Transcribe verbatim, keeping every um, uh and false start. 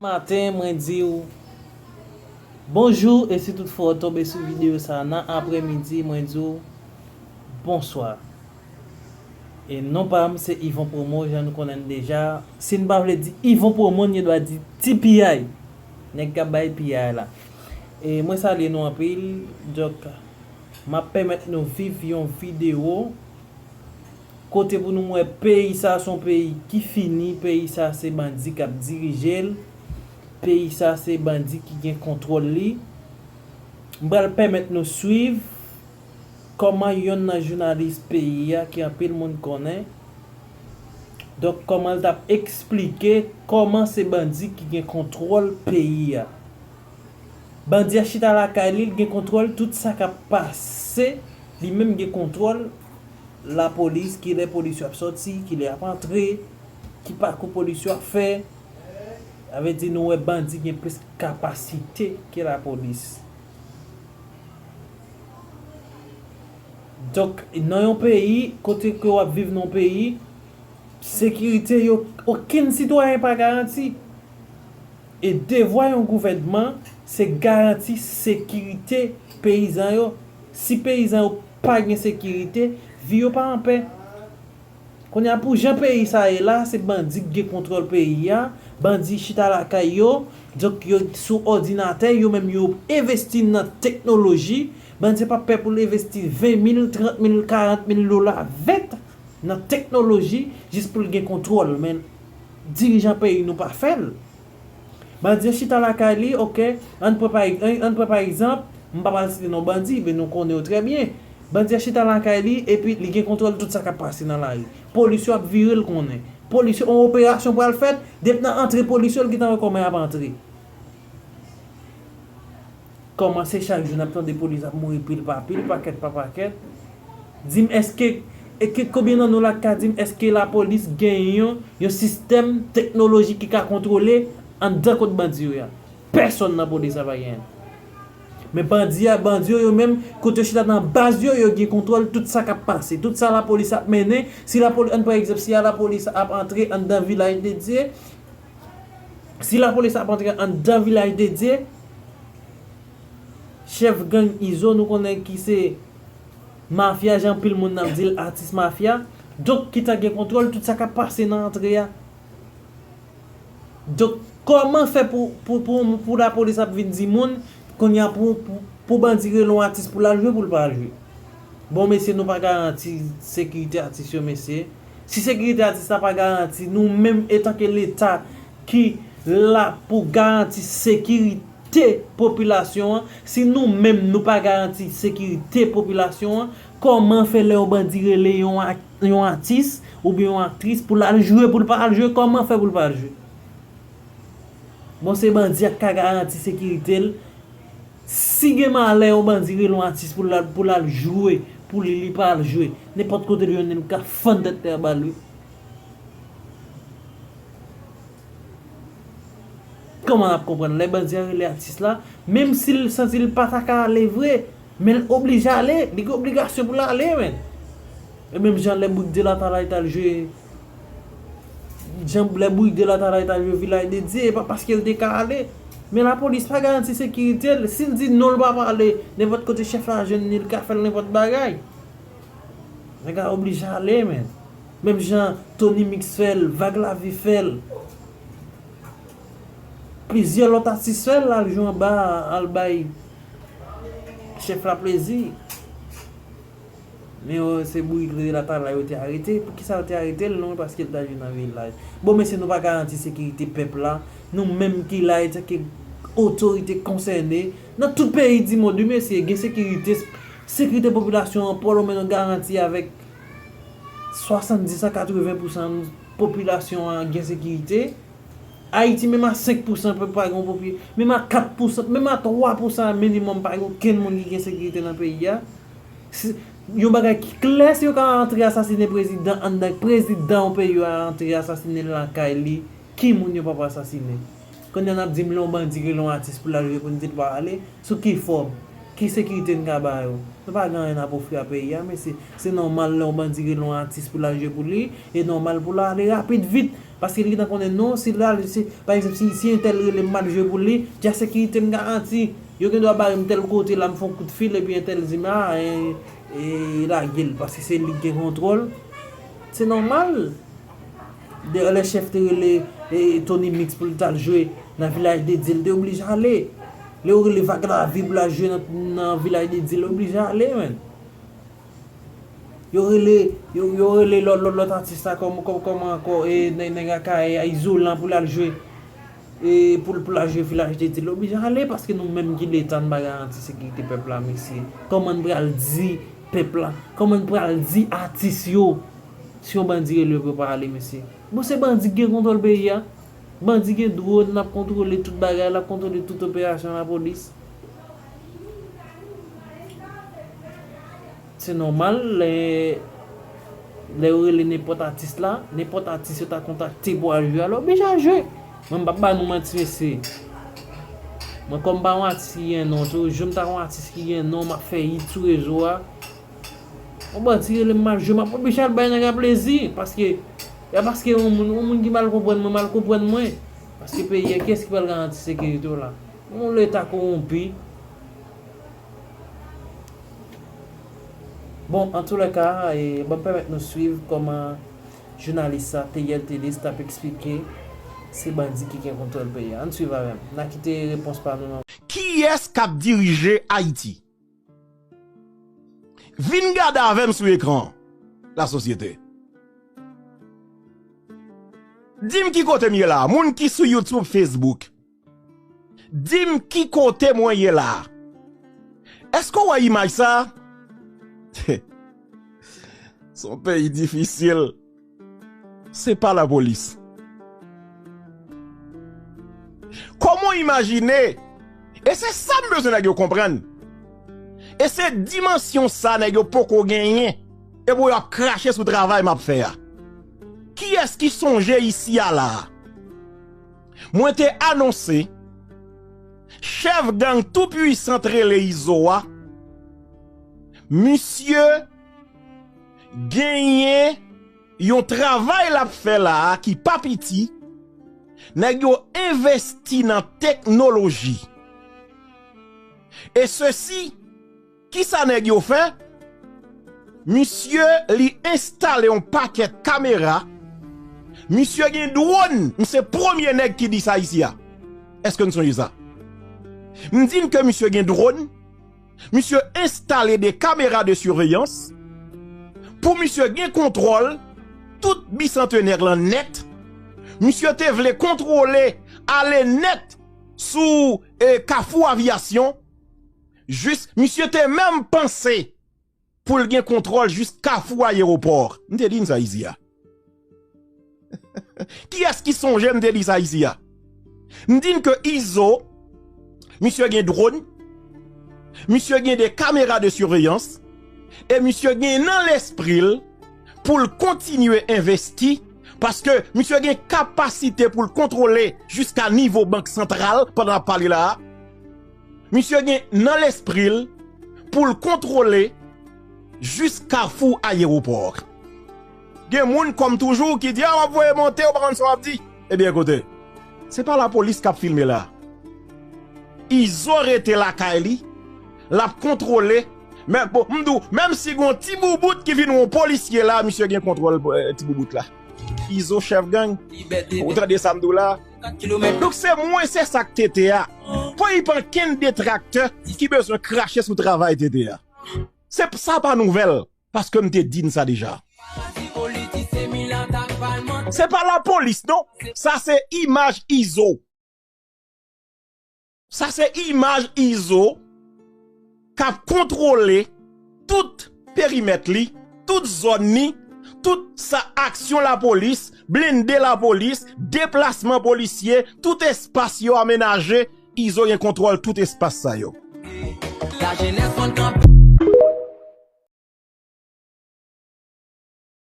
Maten, mwen di w bonjou, e si toutfwa w tonbe sou videyo sa a nan aprèmidi, mwen di w bonswa. E non pa m, se Yvon Promo, jan nou konnen l deja. Si n pa vle di Yvon Promo, n gen dwa di T P I. Nèg k ap bay piyay la. E mwen salye nou anpil. Donk, m ap pèmèt nou viv yon videyo kote pou nou wè peyi sa se yon peyi ki fini, peyi sa se bandi k ap dirije l, peyi sa se bandi ki gen kontwòl li. M pral pèmèt nou swiv kòman yonn nan jounalis peyi a, ki anpil moun konnen, donk, kòman l t ap eksplike kòman se bandi ki gen kontwòl peyi a. Bandi a chita lakay li, l gen kontwòl tout sa k ap pase, li menm gen kontwòl lapolis, kilè polis yo ap sòti, kilè y ap antre, ki pakou polis yo ap fè. Sa vle di nou wè bandi gen plis kapasite ke lapolis. Donk, nan yon peyi, kote ke w ap viv nan yon peyi, sekirite yo, okenn sitwayen pa garanti. E devwa yon gouvènman, se garanti sekirite peyizan yo. Si peyizan yo pa gen sekirite, vi yo pa anpè. Kounye a, pou jan peyi sa ye la, se bandi k gen kontwòl peyi a, bandi chita lakay yo, donk yo sou òdinatè, yo menm yo envesti nan teknoloji, bandi a pa pè pou l envesti ven mil, trant mil, karant mil dola vèt nan teknoloji jis pou l gen kontwòl, men dirijan peyi nou pa fè l. Bandi an chita lakay li, oke, ann pran pa, ann, ann pran pa egzanp, m pa pral site non bandi, men nou konnen yo trè byen. Bandi an chita lakay li, epi li gen kontwòl tout sa k ap pase nan lari. Polis yo ap vire l konnen. Polis yo, yon operasyon pral fèt, depi nan antre polis yo, l gentan wè kòman y ap antre. Kòmanse chak jou n ap tande polis ap mouri pil pa pil, pakèt pa pakèt. Di m èske, èske konbyen nan nou la k ka di m èske lapolis gen yon, yon sistèm teknolojik ki ka kontwole anndan kot bandi yo ye a? Pèsonn nan polis la pa genyen. Men bandi a, bandi yo, yo menm, kote yo chita nan baz yo, yo gen kontwòl tout sa k ap pase, tout sa lapolis ap mennen. Si lapolis, ann pran egzanp, si a lapolis ap antre anndan Vilaj de Dye, si lapolis ap antre anndan Vilaj de Dye, chèf gang Izo, nou konnen ki se mafya, jan anpil moun ap di l, atis mafya, donk ki ta gen kontwòl tout sa k ap pase nan antre a. Donk, kòman fè pou, pou, pou, pou lapolis ap vin di moun, kounye a pou, pou, pou bandi rele yon atis pou l al jwe, pou l pa al jwe? Bon, mesye, nou pa garanti sekirite atis yo, mesye. Si sekirite atis la pa garanti, nou menm, etanke Leta ki la pou garanti sekirite popilasyon an, si nou menm nou pa garanti sekirite popilasyon an, kòman fè lè yon bandi rele yon a-, yon atis oubyen yon aktris pou l al jwe, pou l pa al jwe, kòman fè pou l pa al jwe? Bon, se bandi a k ka garanti sekirite l. Si gen malè, yon bandi rele yon atis pou l al, pou l al jwe, pou li, li pa al jwe. Nenpòt kote l jwenn li, l ka fann tèt tè a ba l, wi. Kòman n ap konprann lè bandi a rele atis la, menm si l santi l pa ta ka ale vre, men l oblije ale, li gen obligasyon pou l ale, men. E menm jan lè Bouygues de Latalay t al jwe, jan lè Bouygues de Latalay t al jwe Vilaj de Dye, e pa paske l te ka ale. Men lapolis pa garanti sekirite l. Si l di non, l pa pale, nenpòt kote chèf la jwenn li, l ka fè l nenpòt bagay. Nèg la oblije ale, men. Menm jan Tony Mix fè l, Vag Lavi fè l. Plizyè lòt atis fè l, al jwe anba, al bay chèf la plezi. Men yo, se Bouygues de Latalay yo te arete. Poukisa yo te arete l? Non, paske l ta jwe nan Vilaj. Bon, mesye, nou pa garanti sekirite pèp la. Nou menm ki la, etanke otorite konsène, nan tout peyi di mond, wi, mesye, gen sekirite. Sekirite popilasyon an, pwoblèm nou garanti avèk swasanndis a katreven pousan popilasyon an gen sekirite. Ayiti, menm a senk pousan pa gen popi-, menm a kat pousan, menm a twa pousan minimòm pa gen okenn moun ki gen sekirite nan peyi a. Si, yon bagay ki klè, si yo ka antre asasinen prezidan anndan, prezidan yon peyi yo antre asasinen l lakay li, ki moun yo p ap asasinen? Kounye a n ap di m lè yon bandi rele yon atis pou l al jwe pou n di l pa ale. Sou ki fòm? Ki sekirite n ka ba yo? Nou pa gen anyen n ap ofri a peyi a, mesye. Se nòmal lè yon bandi rele yon atis pou l al jwe pou li, e nòmal pou l ale rapid vit. Paske li gentan konnen non, si l al, si, pa egzanp, si, si entèl rele m, m al jwe pou li, dja sekirite m garanti. Yo gen dwa bare m tèl kote la, m fè yon kout fil, epi entèl di m, a, e, e lage l, paske se li ki gen kontwòl. Se nòmal. Dayè, lè chèf te rele, e, Tony Mix pou l t al jwe nan Vilaj de Dye, l te oblije ale. Lè yo rele Vag Lavi pou l al jwe nan, nan Vilaj de Dye, l oblije ale, menn. Yo rele, yo, yo rele lòt, lòt, lòt atis la kòm, kòm, kòman ankò, e, nèg, nèg Akayè a, Izolan pou l al jwe, e, pou, pou l al jwe Vilaj de Dye. L oblije ale paske nou menm ki Leta, n pa garanti sekirite pèp la, mesye. Kòman n pral di pèp la, kòman n pral di atis yo, si yon bandi rele yo pou yo pa ale, mesye? Bon, se bandi ki gen kontwòl peyi a. Bandi gen dwòn, l ap kontwole tout bagay, l ap kontwole tout operasyon lapolis. Se nòmal, lè, lè yo rele nenpòt atis la, nenpòt atis yo ta kontakte pou al jwe, alò, oblije al jwe. Mwen, m p ap ba nou manti, mesye. Mwen, kòm m pa yon atis ki gen non tou, jou m ta yon atis ki gen non, m ap fè hit sou rezo a. Yon bandi rele m, m al jwe, m ap oblije al bay nèg la plezi. Paske, e paske yon moun, yon moun ki mal konprann mwen, mal konprann mwen. Paske peyi a, kiyès ki pral garanti sekirite w la? Yon Leta kowonpi. Bon, antoulèka, e, ban m pèmèt nou swiv kòman jounalis sa, Theriel Thelus, t ap eksplike se bandi ki gen kontwòl peyi a. Ann swiv avè m. N a kite repons pa nou nan. Kiyès k ap dirije Ayiti? Vin gade avè m sou ekran, lasosyete. Di m ki kote m ye la, moun ki sou YouTube, Facebook. Di m ki kote mwen ye la. Èske w wè imaj sa? Se yon peyi difisil. Se pa lapolis. Kòman w imajine? E se sa m bezwen nèg yo konprann. E se dimansyon sa nèg yo poko genyen. E pou yo ap krache sou travay m ap fè a. Kiyès ki sonje isi a la a? Mwen te anonse chèf gang tou pwisan t rele Izo a. Misye genyen yon travay l ap fè la a ki pa piti. Nèg yo envesti nan teknoloji. E sesi, kisa nèg yo fè? Misye, li enstale yon pakèt kamera. Misye gen dwòn. M se premye nèg ki di sa isi a. Èske n sonje sa? M di n ke misye gen dwòn. Misye enstale de kamera de siveyans pou misye gen kontwòl tout Bisantenè lan nèt. Misye te vle kontwole ale nèt sou, e, Kafou Aviyasyon. Jis, misye te menm panse pou l gen kontwòl jis Kafou Ayewopò. M te di n sa isi a. Kiyès ki sonje m te di sa isi a? M di n ke Izo, misye gen dwòn, misye gen de kamera de siveyans, e misye gen nan lespri l pou l kontinye envesti, paske misye gen kapasite pou l kontwole jiska nivo Bank Santral pandan n ap pale la a. Misye gen nan lespri l pou l kontwole jis Kafou Ayewopò. Gen moun, kòm toujou, ki di, a, w ap voye monte, ou pa konn sa w ap di. Ebyen, koute, se pa lapolis k ap filme la. Izo rete lakay li, l ap kontwole. Men, bon, m di w, menm si gon ti boubout ki vin yon polisye la, misye gen kontwòl, eh, ti boubout la. Izo chèf gang. Ou tande sa m di w la? Donk, se mwen, se sa k T T a. Pwen pa kenn detraktè ki bezwen krache sou travay T T a. Se, sa pa nouvèl, paske m te di n sa deja. Se pa lapolis, non. Sa se imaj Izo. Sa se imaj Izo k ap kontwole tout perimèt li, tout zòn li, tout sa, aksyon lapolis, blende lapolis, deplasman polisye, tout espas yo amenaje, Izo gen kontwòl tout espas sa yo.